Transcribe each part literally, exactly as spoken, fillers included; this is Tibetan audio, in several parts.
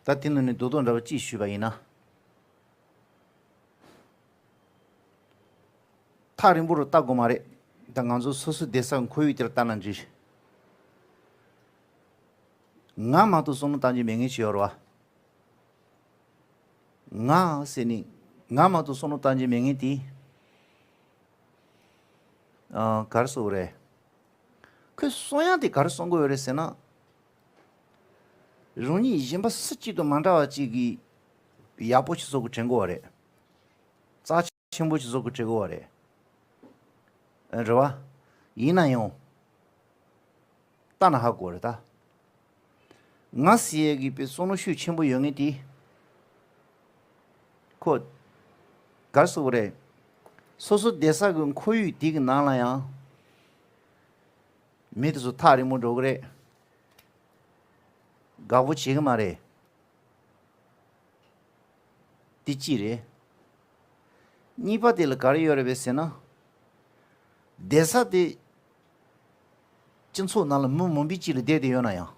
ད་དེ་ནང་ནས་རྡོག་རྡོག་འདྲ་བོ་གཅིག་ཞུས་པ་ཡིན་ན། ཐག་རིང་པོ་རུ་ལྟ་དགོས་མ་རེད། ད་ང་ཚོ་སོ་སོའི་བསྡད་ས་ཁོར་ཡུག་དེར་ལྟ་ན་འགྲིག་ང་མ་གཏོགས་བསམ་བློ་བཏང་རྒྱུ་མེད་མཁན་ཞིག་ཡོད་རེད་བ། ང་ཟེར་ནི། ང་མ་གཏོགས་བསམ་བློ་བཏང་རྒྱུ་མེད་མཁན་དེ། ཨ། ག་རེ་ཟེར་དགོས་རེད། ཁོས་གསུང་ཡག་དེ་ག་རེ་གསུང་གི་ཡོད་རེད་ཟེར་ན། རང་ཉིད་གཞན་པ་སུ་གཅིག་དང་མ་འདྲ་བ་གཅིག་གིས་ཡག་པོ་ཞིག་བཟོ་དགོས་དྲན་གི་ཡོད་རེད། རྩ་ཆེན་པོ་ཞིག་བཟོ་དགོས་དྲན་གི་ཡོད་རེད། ཨ། རེད་བ། ཡིན་ན་ཡང་ལྟ་ན་ཧ་གོ་རེད་ད། ང་ཟེར་ཡས་ཀྱི་དཔེ་བསམ་བློ་ཤུགས་ཆེན་པོ་ཡོད་མཁན་དེ། ཁོ། ག་རེ་ཟེར་དགོས་རེད། སོ་སོ་བསྡད་ས་གི་ཁོར་ཡུག་དེ་གི་ནང་ལ་ཡང་། མི་དེ་ཚོ་ཐག་རིང་པོ་འགྲོ་གི་རེད། དགའ་པོ་བྱེད་གི་མ་རེད། དེ་གཅིག་རེད། གཉིས་པ་དེ་ལ་ག་རེ་ཡོད་རེད་པས་ཟེར་ན། བསྡད་ས་དེ། སྤྱི་ཚོགས་ནང་ལ་མི་མང་པོའི་དཀྱིལ་ལ་བསྡད་དེ་ཡོད་ན་ཡང་།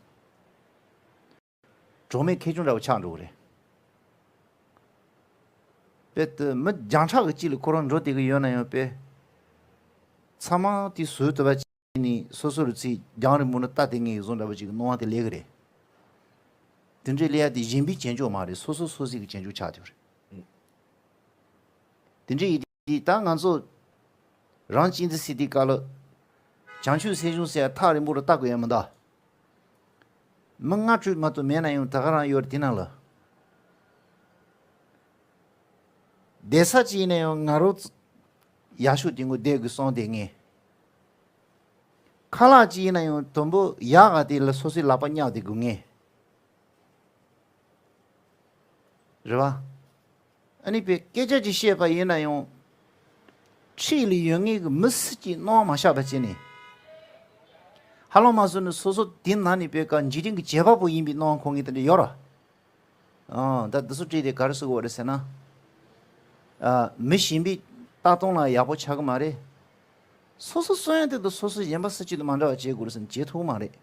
གྲོགས་མེད་ཁེར་རྐྱང་འདྲ་བོ་ཆགས་འགྲོ་གི་རེད། དཔེ་དེ་མི་བརྒྱ་ཕྲག་གི་དཀྱིལ་ལ་ཁོ་རང་འགྲོ་བསྡད་གི་ཡོད་ན་ཡང་དཔེ། ཚང་མ་དེ་བཟོད་ཐུབ་པ་བྱས་ནས་སོ་སོ་རུ་ཚེ་རྒྱང་རིང་པོ་ནས་ལྟ་བསྡད་མཁན་གྱི་བཟོ་འདྲ་བོ་ཅིག་གི་སྣང་བ་དེ་སླེབས་གི་རེད། དེ་འདྲའི་སླེབས་ཡག་དེ་གཞན་པའི་བྱེད་འཇོག་མ་རེད། སོ་སོ་སོ་སོའི་གི་བྱེད་འཇོག་ཆགས་བསྡད་ཡོད་རེད། དེ་འདྲའི་ཡིན་དུས་ད་ང་ཚོ་རང་གཅེས་འཛིན་ཟེར་དུས་སྐབས་ལ། བྱང་ཆུབ་སེམས་བྱུང་ཟེར་ཡག་ཐག་རིང་པོ་རུ་ལྟ་དགོས་ཡ་མི་འདུག་མི་ལྔ་དྲུག་མ་གཏོགས་མེད་ན་ཡང་ད་ག་རང་ཡོད་རེད། དེ་ནང་ལ། བསྡད་ས་གཅིག་ཡིན་ན་ཡང་ང་རང་ཡག་ཤོས་དེ་ངོ་བསྡད་དགོས་བསམ་བསྡད་མཁན། ཁ་ལག་གཅིག་ཡིན་ན་ཡང་དུམ་བུ་ཡག་ག་དེ་ལ་སོ་སོའི་ལག་པ་བརྙབ་བསྡད་དགོས་མཁན། རེད་བ། ཨ་ནི་དཔེ་སྐད་ཆ་ཅིག་བཤད་པ་ཡིན་ན་ཡང་། འཁྲིས་ལ་ཡོད་མཁན་གྱི་མི་སུ་གཅིག་སྣང་བ་མ་ཤར་བ་བྱས་ནས། ཧ་ལམ་མ་བཟོས་ནས་སོ་སོ་དེ་ནང་ནས་དཔེ་ཀ་འཇིག་རྟེན་གྱི་བྱེད་པ་པོ་ཡིན་པའི་སྣང་བ་འཁོར་མཁན་དེ་འདྲ་ཡོད་རེད། ཨང་། ད་འདི་ཚོ་བྲིས་ཏེ་ག་རེ་ཟེར་དགོས་རེད་ཟེར་ན། ཨ། མི་གཞན་པའི་ལྟ་སྟངས་ལ་ཡག་པོ་ཆགས་ཀྱི་མ་རེད། སོ་སོ་གསོན་ཡག་དེ་དང་སོ་སོ་གཞན་པ་སུ་གཅིག་དང་མ་འདྲ་བ་བྱེད་དགོས་རེད་ཟེར་ན་བྱེད་ཐུབ་ཀྱི་མ་རེད།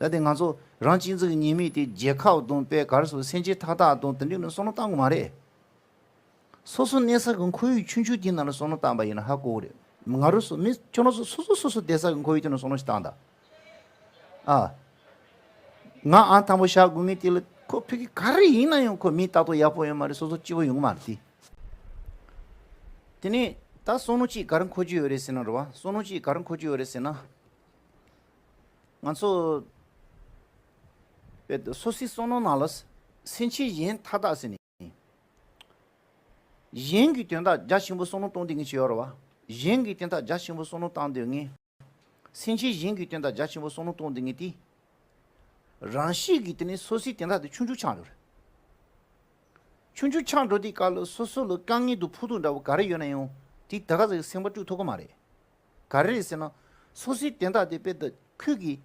ད་དེ་ང་ཚོ་རང་གཅེས་འཛིན་གྱི་ཉེས་དམིགས་དེ་རྒྱལ་ཁབ་དང་དཔེ་ག་རེ་ཟེར་སེམས་ཅན་མཐའ་དག་དང་དེ་འདྲའི་ནང་བསམ་བློ་བཏང་གི་མ་རེད། སོ་སོ་གནས་ས་གི་ཁོར་ཡུག་ཆུང་ཆུང་དེའི་ནང་ལ་བསམ་བློ་བཏང་པ་ཡིན་ན་ཧ་གོ་གི་རེད། ང་རང་ཚོ་མི་ཁྱོད་རང་ཚོ་སོ་སོ་སོ་སོ་བསྡད་ས་གི་ཁོར་ཡུག་དེ་ནང་བསམ་བློ་ཞིག་བཏང་དང་། ཨ། ང་ཨང་དང་པོ་བཞག་དགོས་ངེས་དེ་ལ་ཁོ་ཕ་གི་ག་རེ་ཡིན་ན་ཡང་ཁོ་མི་ལྟ་རྟོག་ཡག་པོ་ཡོད་མ་རེད། སོ་སོ་སྐྱིད་པོ་ཡོང་གི་མ་རེད་དེ། དེ་ནས་ད་བསམ་བློ་གཅིག་ག་རེ་འཁོར་གྱི་ཡོད་རེད་ཟེར་ན་རེད་བ། བསམ་བློ་གཅིག་ག་རེ་འཁོར་གྱི་ཡོད་རེད་ཟེར་ན། ང་ཚོ་དཔེ་སོ་སོའི་བསམ་བློ་ནང་ལ་སེམས་ཅན་གཞན་མཐའ་དག་ཟེར་ནས། གཞན་གྱི་དོན་དག་རྒྱ་ཆེན་པོ་བསམ་བློ་གཏོང་བསྡད་མཁན་ཅིག་ཡོད་རེད་བ། གཞན་གྱི་དོན་དག་རྒྱ་ཆེན་པོ་བསམ་བློ་བཏང་སྡོད་མཁན། སེམས་ཅན་གཞན་གྱི་དོན་དག་རྒྱ་ཆེན་པོ་བསམ་བློ་གཏོང་བསྡད་མཁན་དེ། རང་གཤིས་ཀྱི་དེ་ནས་སོ་སོའི་དོན་དག་དེ་ཆུང་ཆུང་ཆགས་འགྲོ་རེད། ཆུང་ཆུང་ཆགས་འགྲོ་དུས་སྐབས་ལ་སོ་སོ་ལ་དཀའ་ངལ་དང་ཕོག་ཐུག་འདྲ་བོ་ག་རེ་ཡོད་ན་ཡང་དེ་ད་ག་ཟེ་སེམས་པ་དཀྲུག་ཐུབ་ཀྱི་མ་རེད། ག་རེ་རེད་ཟེར་ན། སོ་སོའི་དོན་དག་དེ་དཔེ་ད་ཁོས་ཀྱིས་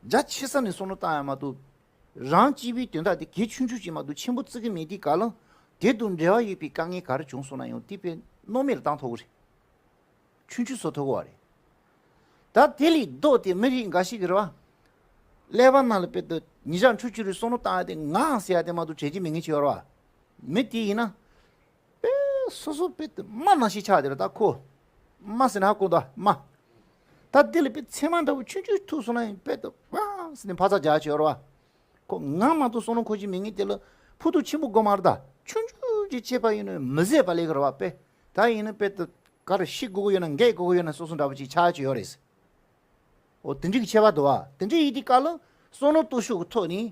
རྒྱ་ཆེ་ས་ནས་བསམ་བློ་བཏང་ཡ་མ་གཏོགས། རང་གཅེས་པའི་དོན་དག་དེ་གལ་ཆུང་ཆུང་ཅིག་མ་གཏོགས་ཆེན་པོ་བརྩི་གི་མེད་དུས་སྐབས་ལ། དེ་དང་འབྲེལ་བ་ཡོད་པའི་དཀའ་ངལ་ག་རེ་བྱུང་སོང་ན་ཡང་དེ་དཔེ་སྣང་མེད་ལ་བཏང་ཐུབ་ཀྱི་རེད། ཆུང་ཆུང་བཟོ་ཐུབ་ཀྱི་རེད། ད་དེ་ལས་ལྡོག་སྟེ་མི་རིགས་འགའ་ཞིག་གིས་རེད་བ། ཀླད་པ་ནང་ལ་དཔེ་ད་ཉིན་ཞག་འཕྲོ་བཅུ་རེ་བསམ་བློ་བཏང་ཡ་དེ་ངའང་ཟེར་ཡ་དེ་མ་གཏོགས་བྱེད་ཀྱི་མེད་མཁན་ཅིག་ཡོད་རེད་བ། མི་དེ་ཡིན་ན། དཔེ་སོ་སོ་དཔེ་དེ་རྨ་ནང་བཞིན་ཆགས་དེ་རེད་ད་ཁོ། རྨ་ཟེར་ན་ཧ་གོ་ད་རྨ། ད་དེ་ལ་དཔེ་མཚན་མ་འདྲ་བོ་ཆུང་ཆུང་ཐུག་སོང་ན་ཡང་དཔེ་དེ་ཝ་ཟེར་ནས་འཕར་རྩ་རྒྱག་ཡ་ཅིག་ཡོད་རེད་བ། ཁོ་ང་མ་གཏོགས་བསམ་བློ་འཁོར་གྱི་མེད་མཁན་དེ་ལ་ཕོག་ཐུག་ཆེན་པོ་དགོས་མ་རེད་ད། ཆུང་ཆུང་ཅིག་བྱས་པ་ཡིན་ན་མི་བཟད་པ་སླེབས་ཀྱི་རེད་བ་དཔེ། ད་ཡིན་ན་དཔེ་དེ་ག་རེ་ཤི་དགོས་ཀྱི་ཡོད་ན་འགས་དགོས་ཀྱི་ཡོད་ན་སོ་སོ་འདྲ་བོ་ཅིག་ཆགས་ཡ་ཅིག་ཡོད་རེད། འོ་དེ་འདྲ་གི་ཁྱད་པར་འདུག་བ། དེ་འདྲ་ཡིན་དུས་སྐབས་ལ་བསམ་བློ་གཏོང་ཕྱོགས་ཀྱི་ཐོག་ནས།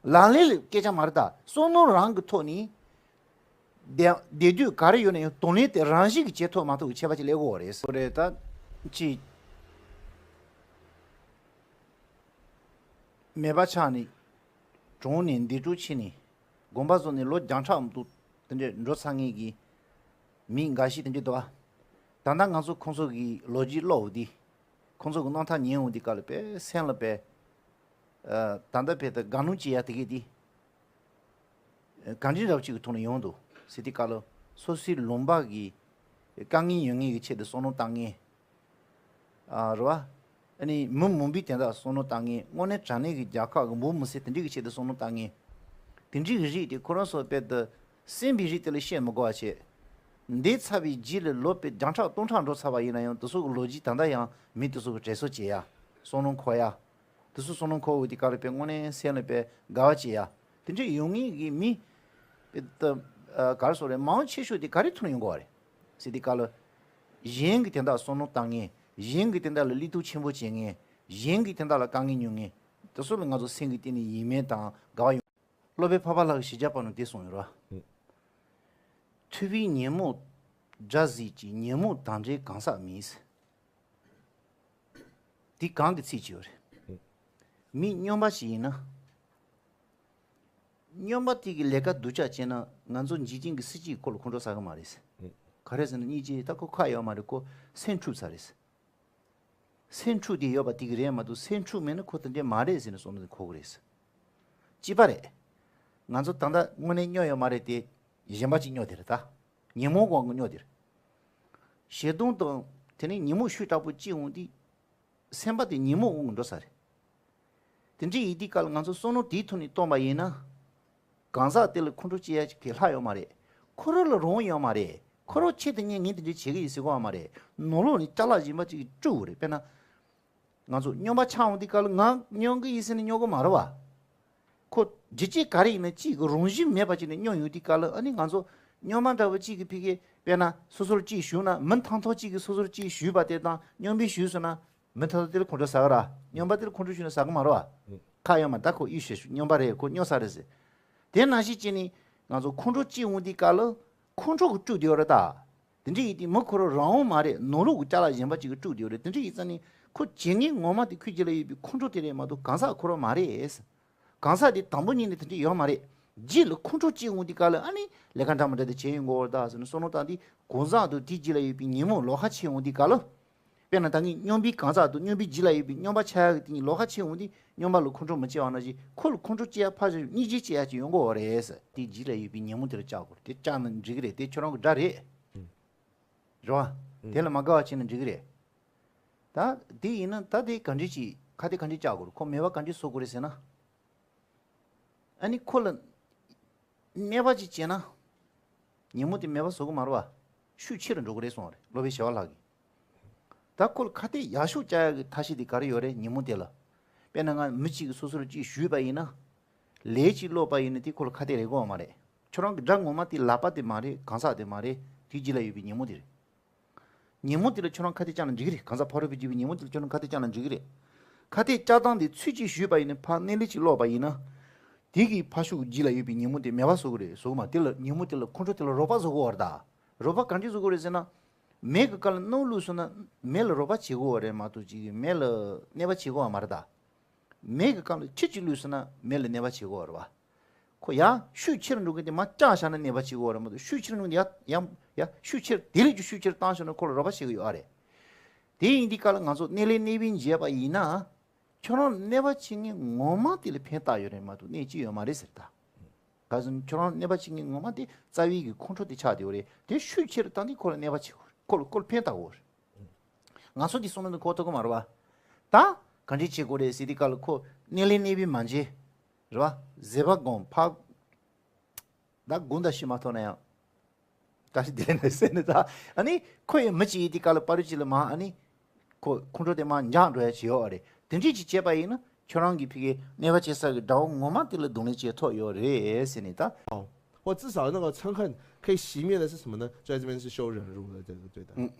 ལག་ལེན་ལ་སྐད་ཆ་མ་རེད་ད། བསམ་བློ་རང་གི་ཐོག་ནས། བསྡད་བསྡད་དུས་ག་རེ་ཡོད་ན་ཡང་གདོང་ལེན་དེ་རང་བཞིན་གྱིས་བྱེད་ཐུབ་མ་ཐུབ་ཀྱི་ཁྱད་པར་ཅིག་སླེབས་ཀྱི་ཡོད་རེད། ཨོ་རེད་ད། ཅིག་མེད་པ་ཆགས་ནས་གྲོངས་ནས་འདས་གྲོངས་ཕྱིན་ནས་དགོངས་པ་རྫོགས་ནས་ལོ་བརྒྱ་ཕྲག་འདུག་དེ་འདྲས་འགྲོ་ཚར་མཁན་གྱི་མི་འགའ་ཞིག་དེ་འདྲས་འདུག་བ། ད་ལྟ་ང་ཚོ་ཁོང་ཚོ་གི་ལོ་རྒྱུས་ཀློག་འོ་དེ། ཁོང་ཚོ་གི་རྣམ་ཐར་ཉན་འོ་དེ་སྐབས་ལ་དཔེ་སེམས་ལ་དཔེ། ཨ། ད་ལྟ་དཔེ་ད་དགའ་སྣང་སྐྱེ་ཡ་དེ་གས་དེ། གང་འདྲའི་རབ་ཅིག་གི་ཐོག་ནས་ཡོང་འདུག་ཟེར་དུས་སྐབས་ལ་སོ་སོའི་ལུང་པ་གི་དཀའ་ངལ་ཡོད་མཁན་གྱི་ཆེད་དུ་བསམ་བློ་བཏང་མཁན། ཨ། རེད་བ། ཨ་ནི་མི་མང་པོའི་དོན་དག་བསམ་བློ་བཏང་མཁན། དངོས་གནས་དྲང་གནས་ཀྱི་རྒྱལ་ཁབ་ཀྱི་འབངས་མི་སེར་དེ་འདྲའི་གི་ཆེད་དུ་བསམ་བློ་བཏང་མཁན། དེ་འདྲའི་གི་རིགས་དེ་ཁོ་རང་ཚོ་དཔེ་དུ་སེམས་པའི་རིགས་དེ་ལ་བཤད་མི་དགོས་པ་བྱས། འདས་ཚར་བའི་རྗེས་ལ་ལོ་དཔེ་བརྒྱ་ཕྲག་སྟོང་ཕྲག་འགྲོ་ཚར་བ་ཡིན་ན་ཡང་། དེ་ཚོ་གི་ལོ་རྒྱུས་ད་ལྟ་ཡང་མི་དེ་ཚོ་གི་དྲན་གསོ་བྱེད་ཡ། བསམ་བློ་འཁོར་ཡ། དེ་ཚོ་བསམ་བློ་འཁོར་འོང་དུས་སྐབས་ལ་དཔེ་དངོས་གནས་སེམས་ལ་དཔེ་དགའ་བ་སྐྱེ་ཡ། དེ་འདྲ་ཡོང་མཁན་གྱི་མི་དཔེ་ད་ག་རེ་ཟེར་རེད། མང་ཆེ་ཤོས་དེ་ག་རེ་ཐོག་ནས་ཡོང་གི་ཡོད་རེད་ཟེར་དུས་སྐབས་ལ། གཞན་གྱི་དོན་དག་བསམ་བློ་བཏང་མཁན། གཞན་གྱི་དོན་དག་ལ་བློས་གཏོང་ཆེན་པོ་བྱེད་མཁན། གཞན་གྱི་དོན་དག་ལ་དཀའ་ངལ་མྱོང་མཁན། དེ་ཚོ་ལ་ང་ཚོ་སེམས་ཀྱི་གཏིང་ནས་ཡིད་སྨོན་དང་དགའ་བ་ཡོང་། སློབ་དཔོན་འཕགས་པ་ལྷ་གིས་ཞི་བྱེད་པ་ནང་དེ་གསུངས་ཡོད་རེད་བ། ཐུབ་པའི་ཉོན་མོངས་དགྲ་གཟིགས་ཀྱི། ཉོན་མོངས་དང་བྲལ་གང་ཟག་མིན། དེ་གང་གི་ཚིག་ཅིག་ཡོད་རེད། མི་སྨྱོན་པ་ཞིག་ཡིན་ན། སྨྱོན་པ་དེ་གི་ལས་ཀ་སྡུག་ཅག་བྱས་ན། ང་ཚོ་འཇིག་རྟེན་གྱི་སྲིད་སྤྱི་ཁོ་ལ་ཁོང་ཁྲོ་ཟ་གི་མ་རེད། ག་རེ་ཟེར་ན། སྙིང་རྗེ་ད་ཁོ་ཁག་ཡོད་མ་རེད། ཁོ་སེམས་འཁྲུགས་ཚར་རེད། སེམས་འཁྲུགས་དེ་ཡོད་པ་དེ་གི་རེད་མ་གཏོགས། སེམས་འཁྲུགས་མེད་ན་ཁོ་དེ་འདྲས་མ་རེད་ཟེར་ནས་བསམ་བློ་འཁོར་གི་རེད། གཅིག་པ་རེད། ང་ཚོ་ད་ལྟ་དངོས་གནས་སྨྱོ་ཡོད་མ་རེད་དེ། གཞན་པ་ཅིག་སྨྱོ་དེ་རེད་ད། ཉོན་མོངས་དབང་གིས་སྨྱོ་དེ་རེད། ཞེ་སྡང་དང་དེ་ནས་ཉོན་མོངས་ཤུགས་དྲག་པོ་སྐྱེ་འོང་དུས། སེམས་པ་དེ་ཉོན་མོངས་དབང་གིས་འགྲོ་ས་རེད། དེ་འདྲ་ཡིན་དུས་སྐབས་ལ་ང་ཚོ་བསམ་བློ་དེའི་ཐོག་ནས་གཏོང་པ་ཡིན་ན། གང་ཟག་དེ་ལ་ཁོང་ཁྲོ་སྐྱེ་ཡ་ཅིག་གི་ལྷག་ཡོད་མ་རེད། ཁོ་རང་ལ་རང་ཡོད་མ་རེད། ཁོ་རང་ཆེད་དུ་ངས་ངས་དེ་འདྲ་བྱེད་ཀྱི་ཡིན་ཟེར་གི་ཡོད་མ་རེད། ནང་ལོགས་ནས་ཅ་ལག་གཞན་པ་ཅིག་དཀྲུགས་པ་རེད། དཔེར་ན། ང་ཚོ་སྨྱོན་པ་ཆགས་འོང་དུས་སྐབས་ལ། ང་སྨྱོ་གི་ཡིན་ཟེར་ནས་སྨྱོ་གི་མ་རེད་བ། ཁོ་རྒྱུ་རྐྱེན་ག་རེ་ཡིན་ན་གཅིག་གི་རང་བཞིན་མེད་པ་ཅིག་ནས་སྨྱོ་ཡོང་དུས་སྐབས་ལ། ཨ་ནི་ང་ཚོ་སྨྱོན་པ་འདྲ་བོ་གཅིག་གི་ཕ་གིར་དཔེར་ན་སོ་སོར་གཅིག་ཞུགས་ན། མི་ཐང་ཐོག་གཅིག་གིས་སོ་སོར་གཅིག་ཞུགས་པ་དེ་དང་སྨྱོན་པས་ཞུགས་སོང་ན། མི་ཐང་ཐོག་དེ་ལ་ཁོང་ཁྲོ་ཟ་གི་རེད། སྨྱོན་པ་དེ་ལ་ཁོང་ཁྲོ་ཞུགས་ན་ཟ་གི་མ་རེད་བ། ཁག་ཡོད་མ་རེད། ད་ཁོ་ཡིད་ཆེས་ཤོག་སྨྱོན་པ་རེད། ཁོ་སྨྱོ་ས་རེད་ཟེར། དེ་ནང་བཞིན་བྱས་ནས་ང་ཚོ་ཁོང་ཁྲོ་སྐྱེ་འོང་དུས་སྐབས་ལ་ཁོང་ཁྲོ་གིས་དཀྲུགས་བསྡད་ཡོད་རེད་ད། དེ་འདྲ་ཡིན་དུས་མི་ཁོ་རང་རང་མ་རེད། ནང་ལོགས་ཀྱི་ཅ་ལག་གཞན་པ་ཅིག་གིས་དཀྲུགས་བསྡད་ཡོད་རེད། དེ་འདྲ་ཡིན་ཙང་ནི་ཁོ་བྱེད་མཁན་ངོ་མ་དེ་ཁོའི་རྗེས་ལ་ཡོད་པའི་ཁོང་ཁྲོ་དེ་རེད་མ་གཏོགས་གང་ཟག་ཁོ་རང་མ་རེད། གང་ཟག་དེ་དང་པོ་ཉིད་ནས་དེ་འདྲ་ཡོད་མ་རེད། རྗེས་ལ་ཁོང་ཁྲོ་སྐྱེ་འོང་དུས་སྐབས་ལ། ཨ་ནི་ལས་ཀ་འདྲ་མི་འདྲ་དེ་བྱེད་ཡོང་གི་ཡོད་རེད་ད་ཟེར་ནས་བསམ་བློ་བཏང་དུས། གང་ཟག་དེ་དེའི་རྗེས་ལ་ཡོད་པའི་ཉོན་མོངས་ལོགས་ཀ་ཕྱེ་འོང་དུས་སྐབས་ལ། དཔེར་ན་ད་ངས་སྨྱོན་པའི་གང་ཟག་དང་སྨྱོན་པའི་རྗེས་ལ་ཡོད་པའི་སྨྱོན་པ་ཆགས་ཡག་གི་དེ་གཉིས་ལོགས་ཀ་ཕྱེ་འོང་དུས། སྨྱོན་པ་ལ་ཁོང་ཁྲོ་མི་སྐྱེ་བ་ནང་བཞིན་ཁོ་ལ་ཁོང་ཁྲོ་སྐྱེ་ཡ་ཕར་བཞག་སྙིང་རྗེ་སྐྱེ་ཡ་ཅིག་ཡོང་གི་ཡོད་རེད། དེའི་རྗེས་ལ་ཡོད་པའི་ཉོན་མོངས་དེ་ལ་བཅག་དགོས་རེད། དེ་བཅག་ན་འགྲིག་གི་རེད། དེ་ཁྱོད་རང་གི་དགྲ་རེད། རེད་བ། དེ་ལ་མ་དགའ་བ་བྱས་ན་འགྲིག་གི་རེད། ད་དེ་ཡིན་ན་ད་དེ་ག་འདྲས་ཅིག་ཁ་གཏད་ག་འདྲས་བཅག་དགོས་རེད། ཁོ་མེད་པ་ག་འདྲས་བཟོ་དགོས་རེད་ཟེར་ན། ཨ་ནི་ཁོ་ལ་གནོད་པ་ཅིག་བྱས་ན། ཉོན་མོངས་དེ་མེད་པ་བཟོ་གི་མ་རེད་བ། ཤུགས་ཆེ་རུ་འགྲོ་གི་རེད་གསུངས་པ་རེད། སློབ་དཔོན་ཞི་བ་ལྷ་གིས། ད་ཁོ་ལ་ཁ་གཏད་ཡག་ཤོས་བཅག་ཡག་གི་ཐབས་ཤེས་དེ་ག་རེ་ཡོད་རེད། ཉོན་མོངས་དེ་ལ། དཔེར་ན་ང་མི་གཅིག་གིས་སོ་སོར་གཅིག་ཞུས་པ་ཡིན་ན། ལས་གཅིག་ལོག་པ་ཡིན་ན་དེ་ཁོ་ལ་ཁ་གཏད་རེད་གོ་བ་མ་རེད། ཁྱོད་རང་གི་དགྲ་ངོ་མ་དེ་ལག་པ་དེ་མ་རེད། གང་ཟག་དེ་མ་རེད། དེའི་རྗེས་ལ་ཡོད་པའི་ཉོན་མོངས་དེ་རེད། ཉོན་མོངས་དེ་ལ་ཁྱོད་རང་ཁ་གཏད་བཅག་ན་འགྲིག་གི་རེད། གང་ཟག་ཕ་རོལ་པོས་བསྒྱུར་བའི་ཉོན་མོངས་དེ་ལ་ཁྱོད་རང་ཁ་གཏད་བཅག་ན་འགྲིག་གི་རེད། ཁ་གཏད་བཅག་སྟངས་དེ་ཚུལ་གཅིག་ཞུས་པ་ཡིན་ན། ཕར་གནས་ལུགས་གཅིག་ཀློག་པ་ཡིན་ན། དེ་གི་ཕར་ཕྱོགས་ཀྱི་རྗེས་ལ་ཡོད་པའི་ཉོན་མོངས་དེ་མེད་པ་བཟོ་གི་རེད། བཟོ་གི་མ། དེ་ལ་ཉོན་མོངས་དེ་ལ་ཁོང་ཁྲོ་དེ་ལ་རོགས་པ་བཟོ་གི་ཡོད་རེད་ད། རོགས་པ་ག་འདྲས་བཟོ་གི་རེད་ཟེར་ན། མེ་གི་སྒང་ལ་སྣུམ་བླུགས་སོང་ན་མེ་ལ་རོགས་པ་བྱེད་ཀྱི་ཡོད་རེད་མ་གཏོགས་ཅིག་མེ་ལ་གནོད་པ་བྱེད་ཀྱི་ཡོད་མ་རེད་ད། མེ་གི་སྒང་ལ་ཆུ་གཅིག་བླུགས་སོང་ན་མེ་ལ་གནོད་པ་བྱེད་ཀྱི་ཡོད་རེད་བ། ཁོ་ཡང་ཤུགས་ཆེར་འགྲོ་མཁན་དེ་མར་བཅག་བཞག་ན་གནོད་པ་བྱེད་ཀྱི་ཡོད་རེད་མ་གཏོགས། ཤུགས་ཆེར་འགྲོ་མཁན་དེ་ཡར་ཡར་ཡར་ཤུགས་ཆེར་དེ་ལས་ཀྱང་ཤུགས་ཆེར་བཏང་བཞག་ན་ཁོ་ལ་རོགས་པ་བྱེད་ཀྱི་ཡོད་ཨ་རེད། དེ་ཡིན་དུས་སྐབས་ལ་ང་ཚོ་གནས་ལས་གནས་པའི་བྱས་པ་ཡིན་ན། ཁྱོད་རང་གནོད་པ་བྱེད་མཁན་ངོ་མ་དེ་ལ་ཕན་བཏགས་ཡོད་རེད་མ་གཏོགས་གནོད་ཀྱི་ཡོད་མ་རེད་ཟེར་ད། ག་ཟེར་ན་ཁྱོད་རང་གནོད་པ་བྱེད་མཁན་ངོ་མ་དེ་རྩ་བའི་གི་ཁོང་ཁྲོ་དེ་ཆགས་བསྡད་ཡོད་རེད། དེ་ཤུགས་ཆེར་བཏང་དུས་ཁོ་ལ་གནོད་པ་བྱེད་དགོས་རེད། ཁོ་ལ་ཁོ་ལ་ཕན་བཏགས་དགོས་རེད། ང་ཚོ་དེ་བསམ་བློ་འདི་འཁོར་ཐུབ་ཀྱི་མ་རེད་བ། ད་ག་འདྲས་བྱེད་དགོས་རེད་ཟེར་དུས་སྐབས་ལ་ཁོ་གནས་ལས་གནས་པའི་མ་བྱས། རེད་བ། བཟོད་པ་སྒོམ་ཕར། ད་དགོངས་དག་ཞུ་མ་ཐུབ་ན་ཡང་། བཀྲ་ཤིས་བདེ་ལེགས་ཟེར་ནས་ད། ཨ་ནི་ཁོ་ཡང་མི་གཅིག་ཡིན་དུས་སྐབས་ལ་ཕ་རོལ་གཅིག་ལ་མར་ཨ་ནི། ཁོ་ཁོང་ཁྲོ་དེ་མར་འཇགས་འགྲོ་ཡ་བྱེད་ཡོད་རེད། དེ་འདྲས་ཅིག་བྱས་པ་ཡིན་ན་ཁྱོད་རང་གི་ཕ་གིའི་གནོད་པ་བྱེད་ས་གི་དགྲ་བོ་ངོ་མ་དེ་ལ་གདོང་ལེན་བྱེད་ཐུབ་ཡོད་རེད་ཟེར་ནས་ད། 哦，我至少那个参看可以熄灭的是什么呢？在这边是修忍辱的这个对待。嗯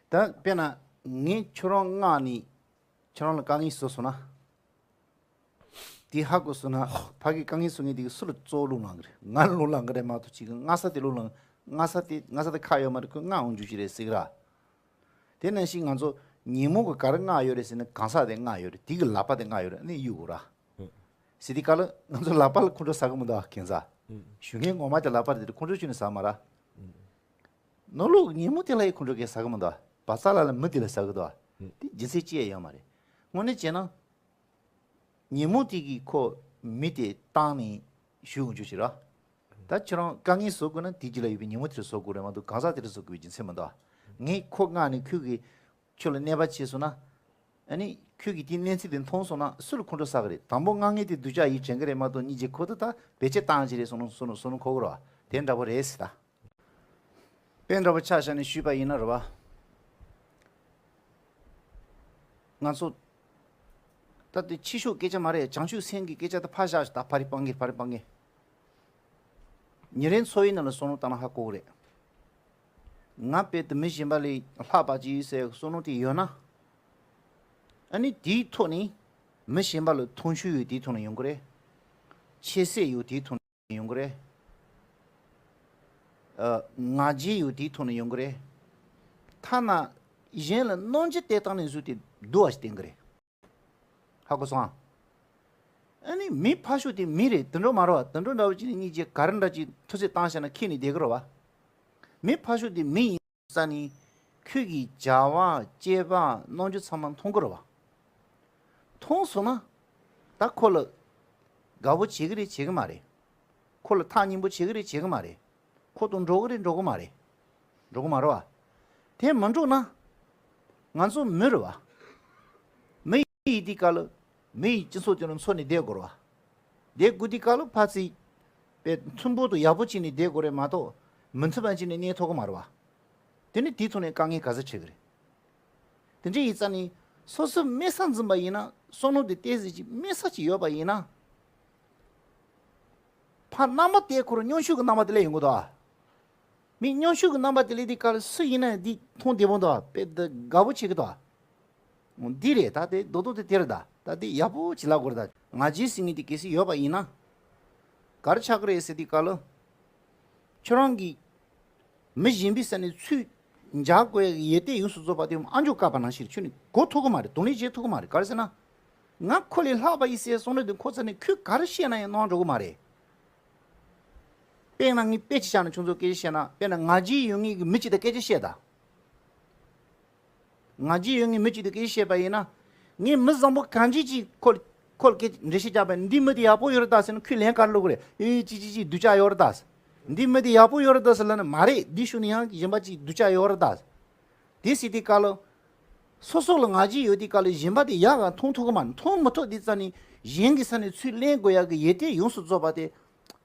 ，ད་དཔེར་ན་ངས་ཁྱོད་རང་མངགས་ནས་ཁྱོད་རང་ལ་དཀའ་ངལ་བཟོས་སོང་ན། དེ་ཧ་གོ་སོང་ན་ཕ་གིའི་དཀའ་ངལ་བཟོ་མཁན་དེ་གིས་སུ་ལ་གཙོ་བློས་བླངས་གི་རེད། ང་ལ་བློས་བླངས་གི་རེད་མ་གཏོགས་ཅིག་མངགས་ས་དེ་བློས་བླངས། མངགས་ས་དེ་མངགས་ས་དེ་ཁག་ཡོད་མ་རེད། ཁོས་མངགས་འོང་རྒྱུ་ཞིག་རེད་ཟེར་གི་ར། དེ་ནང་བཞིན་ང་ཚོ་ཉོན་མོངས་ཀྱིས་ག་རེ་མངགས་ཡོད་རེད་ཟེར་ན་གང་ཟག་དེ་མངགས་ཡོད་རེད། དེ་གི་ལག་པ་དེ་མངགས་ཡོད་རེད། ཨ་ནི་གཡུག་དགོས་ར། ཟེར་དུས་སྐབས་ལ་ང་ཚོ་ལག་པ་ལ་ཁོང་ཁྲོ་ཟ་གི་མི་འདུག་ག་གང་ཟག་ཞུ་མཁན་ངོ་མ་དེ་ལག་པ་རེད་དེ་ཁོང་ཁྲོ་ཞུ་ནས་ཟ་མ་ར། ནོར་ལུག་ཉིན་མོ་དེ་ལ་ཡི་ཁོང་ཁྲོ་གས་ཟ་གི་མི་འདུག་བ། ས་ལ་ལ་མི་དེ་ལ་ཟ་གི་འདུག་བ། དེ་རྒྱུ་མཚན་ཅི་ཡང་ཡོད་མ་རེད། དངོས་གནས་བྱས་ན། ཉིན་མོ་དེ་གིས་ཁོ་མི་དེ་བཏང་ནས་ཞུ་འོང་རྒྱུ་ཞིག་ར། ད་ཁྱོད་རང་དཀའ་ངལ་བཟོ་དགོས་ན་དེ་རྒྱུད་ལ་ཡོད་པའི་ཉིན་མོ་དེར་བཟོ་དགོས་རེད་མ་གཏོགས་གང་ཟག་དེར་བཟོ་དགོས་པའི་རྒྱུ་མཚན་མི་འདུག་བ། ངས་ཁོ་མངགས་ནས་ཁོས་གིས་ཁྱོད་ལ་གནོད་པ་བྱས་སོང་ན། ཨ་ནི་ཁྱོད་ཀྱིས་དེའི་གནས་ཚུལ་དེ་མཐོང་སོང་ན་སུ་ལ་ཁོང་ཁྲོ་ཟ་གི་རེད། དང་པོ་ང་ངས་དེ་སྡུག་ཅག་ཡིན་དྲན་གི་རེད་མ་གཏོགས། གཉིས་ཀྱིས་ཁོ་ཐག་ད་བེད་སྤྱད་བཏང་གི་རེད། བསམ་བློ་བསམ་བློ་བསམ་བློ་འཁོར་གི་རེད་བ། དེ་འདྲ་པོ་རེད་ཟེར་ད། དཔེ་འདྲ་པོ་ཆ་བཞག་ནས་ཞུས་པ་ཡིན་ན་རེད་བ། ང་ཚོ་ད་དེ་ཕྱི་ཕྱོགས་སྐད་ཆ་མ་རེད། བྱང་ཆུབ་སེམས་ཀྱི་སྐད་ཆ་དེ་ཕར་བཞག་ད། ཕ་རི་སྤང་གི་ཕ་རི་སྤང་གི། ཉིན་རེའི་འཚོ་བའི་ནང་ལ་བསམ་བློ་བཏང་ན་ཧ་གོ་གི་རེད། ང་དཔེ་དེ་མི་གཞན་པ་ལས་ལྷག་པ་ཅིག་ཡོད་ཟེར་བསམ་བློ་དེ་ཡོད་ན། ཨ་ནི་དེའི་ཐོག་ནས་མི་གཞན་པ་ལ་མཐོང་ཆུང་ཡོད་དེའི་ཐོག་ནས་ཡོང་གི་རེད། ཁྱད་གསད་ཡོད་དེའི་ཐོག་ནས་ཡོང་གི་རེད། ཨ། ང་རྒྱལ་ཡོད་དེའི་ཐོག་ནས་ཡོང་གི་རེད། ཐ་ན་གཞན་ལ་གནོད་འཚེ་སྟེར་སྟངས་ནས་བཟུང་སྟེ་སྡུག་པ་ཞིག་བསྟན་གི་རེད། ཧ་གོ་སོང་ཨ། ཨ་ནི་མི་ཕར་ཕྱོགས་དེ་མི་རེད། དུད་འགྲོ་མ་རེད་བ། དུད་འགྲོ་འདྲ་བོ་ཅིག་ནས་གཉིས་ཀྱིས་ག་རེ་འདྲ་ཅིག་མཐུ་རྩལ་བཏང་བཞག་ན་ཁྱེར་ནས་བསྡད་གི་རེད་བ། མི་ཕར་ཕྱོགས་དེ་མི་ཡིན་ཙང་ནི་ཁྱོད་ཀྱི་བྱ་བ་སྤྱོད་པ་རྣམ་འགྱུར་ཚང་མ་མཐོང་གི་རེད་བ། མཐོང་སོང་ན་ད་ཁོ་ལ་དགའ་པོ་བྱེད་ཀྱི་རེད་བྱེད་ཀྱི་མ་རེད། ཁོ་ལ་ཐག་ཉེ་པོ་བྱེད་ཀྱི་རེད་བྱེད་ཀྱི་མ་རེད། ཁོ་དང་འགྲོ་གི་རེད་འགྲོ་གི་མ་རེད། འགྲོ་གི་མ་རེད་བ། དེ་མ་འགྲོ་ན་ང་ཚོ་མི་རེད་བ། མི་ཡི་དེ་ག་ལ་མི་ཡི་སྤྱི་ཚོགས་དེ་ལ་འཚོ་ནས་བསྡད་དགོས་རེད་བ། བསྡད་དགོས་དེ་ག་ལ་ཕར་ཚིག་པའི་མཐུན་པོ་དང་ཡག་པོ་བྱས་ནས་བསྡད་དགོས་རེད་མ་གཏོགས། མི་མཐུན་པ་བྱས་ནས་གནས་ཐུབ་ཀྱི་མ་རེད་བ། དེ་ནི་དེའི་ཐོག་ནས་དཀའ་ངལ་ག་ཚོད་འཕྲད་ཀྱི་རེད། དེ་འདྲ་ཡིན་ཙང་ནི་སོ་སོ་དམན་ས་འཛིན་པ་ཡིན་ན། བསམ་བློ་དེ་ཏོག་ཙམ་ཅིག་དམན་ས་ཅིག་ཡོད་པ་ཡིན་ན། ཕར་རྣམ་པ་དེ་ཁོ་རང་མཉམ་ཞུགས་ཀྱི་རྣམ་པ་དེ་སླེབས་ཡོང་གི་འདུག་ཨ། མི་མཉམ་ཞུགས་ཀྱི་རྣམ་པ་དེ་སླེབས་དུས་སྐབས་ལ་སུ་ཡིན་ན་ཡང་འདི་མཐོང་བདེ་པོ་འདུག་ཨ། དཔེ་འདི་དགའ་པོ་བྱེད་ཀྱི་འདུག་ཨ། འདི་རེད་ད། དེ་རྡོག་རྡོག་དེ་དེ་རེད་ད། ད་དེ་ཡག་པོ་ཅིག་ལབ་དགོས་རེད་ད། ང་རྒྱལ་ཟེར་མཁན་དེ་གལ་སྲིད་ཡོད་པ་ཡིན་ན། ག་རེ་ཆགས་ཀྱི་རེད་ཟེར་དུས་སྐབས་ལ། ཁྱོད་རང་གིས་མི་གཞན་པའི་ས་ནས་ཚུར་འཇགས་དགོས་ཡག་གི་ཡོན་ཏན་ཡོངས་སུ་རྫོགས་པ་དེ་ཨ་མཆོག་བཀའ་པ་ནང་བཞིན་ཁྱོད་ནས་གོ་ཐུབ་ཀྱི་མ་རེད། གདོང་ལེན་བྱེད་ཐུབ་ཀྱི་མ་རེད། ག་རེ་ཟེར་ན། ང་ཁོ་ལས་ལྷག་པ་ཡིན་ཟེར་བསམ་བློ་དེ་ཁོ་ཚོ་ནས་ཁོས་ག་རེ་བཤད་ན་ཡང་གནང་འགྲོ་གི་མ་རེད། དཔེར་ན་ངས་དཔེ་ཅིག་བཞག་ན། ཁྱོད་ཚོ་སྐད་ཆ་བཤད་ན། དཔེར་ན་ང་རྒྱལ་ཡོད་མཁན་གྱི་མི་གཅིག་དང་སྐད་ཆ་བཤད་ད། ང་རྒྱལ་ཡོད་མཁན་མི་གཅིག་དང་སྐད་ཆ་བཤད་པ་ཡིན་ན། ངས་མི་བཟང་པོ་གང་ཅི་ཅིག་ཁོ་ལ་ཁོ་ལ་སྐད་འགྲེལ་བཤད་རྒྱག་པ་ཡིན་ན། འདི་མི་དེ་ཡག་པོ་ཡོད་རེད་ད་ཟེར་ན་ཁོས་ལན་ག་རེ་སློག་གི་རེད། ཨེ་ཅི་ཅི་ཅི་སྡུག་ཅག་ཡོད་རེད་ད། འདི་མི་དེ་ཡག་པོ་ཡོད་རེད་ད་ཟེར་ལབ་ན། མ་རེད། འདི་ཤུགས་ནས་ཡང་གཞན་པ་ཅིག་སྡུག་ཅག་ཡོད་རེད་ད། དེ་ཟེར་དུས་སྐབས་ལ། སོ་སོ་ལ་ང་རྒྱལ་ཡོད་དུས་སྐབས་ལ་གཞན་པ་དེ་ཡག་ག་མཐོང་ཐུབ་ཀྱི་མ་རེད། མཐོང་མི་ཐུབ་དུས་ཙམ་ནས་གཞན་གྱི་ས་ནས་ཚུར་ལེན་དགོས་ཡག་གི་ཡོན་ཏན་ཡོངས་སུ་རྫོགས་པ་དེ་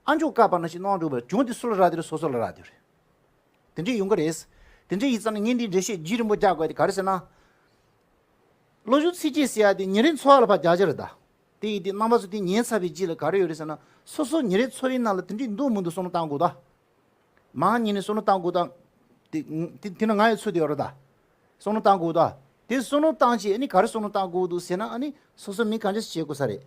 ཨ་མཆོག་བཀའ་པ་ནང་བཞིན་གནང་འགྲོ་བར། གྱོང་དེ་སུ་ལ་རག་དེ་རེད། སོ་སོ་ལ་རག་དེ་རེད། དེ་འདྲས་ཡོང་གི་རེད། དེ་འདྲས་ཡིན་ཙང་ནས་ངས་འདི་འགྲེལ་བཤད་རྒྱུན་རིང་པོ་རྒྱག་དགོས་དེ་ག་རེ་ཟེར་ན། བློ་སྦྱོང་ཚིགས་བཅད་ཟེར་ཡ་དེ་ཉིན་རེའི་འཚོ་བ་ལ་ཕར་རྒྱག་རྒྱུ་རེད་ད། དེ་ཡིན་དུས་རྣམ་པ་ཚོ་དེ་ཉན་ཚར་བའི་རྗེས་ལ་ག་རེ་ཡོད་རེད་ཟེར་ན། སོ་སོ་ཉིན་རེའི་འཚོ་བའི་ནང་ལ་དེ་འདྲས་འདུག་མི་འདུག་བསམ་བློ་བཏང་དགོས་ད། མང་ཉིན་ནས་བསམ་བློ་བཏང་དགོས་ད། དེ་དེ་དེ་ནི་ང་ཡི་ཚོད་དེ་ཡོད་རེད་ད། བསམ་བློ་བཏང་དགོས་ད། དེ་བསམ་བློ་བཏང་བྱས་ཨ་ནི་ག་རེ་བསམ་བློ་བཏང་དགོས་འདུག་ཟེར་ན། ཨ་ནི་སོ་སོ་མི་གང་ཅི་ཞིག་བྱེད་དགོས་ས་རེད།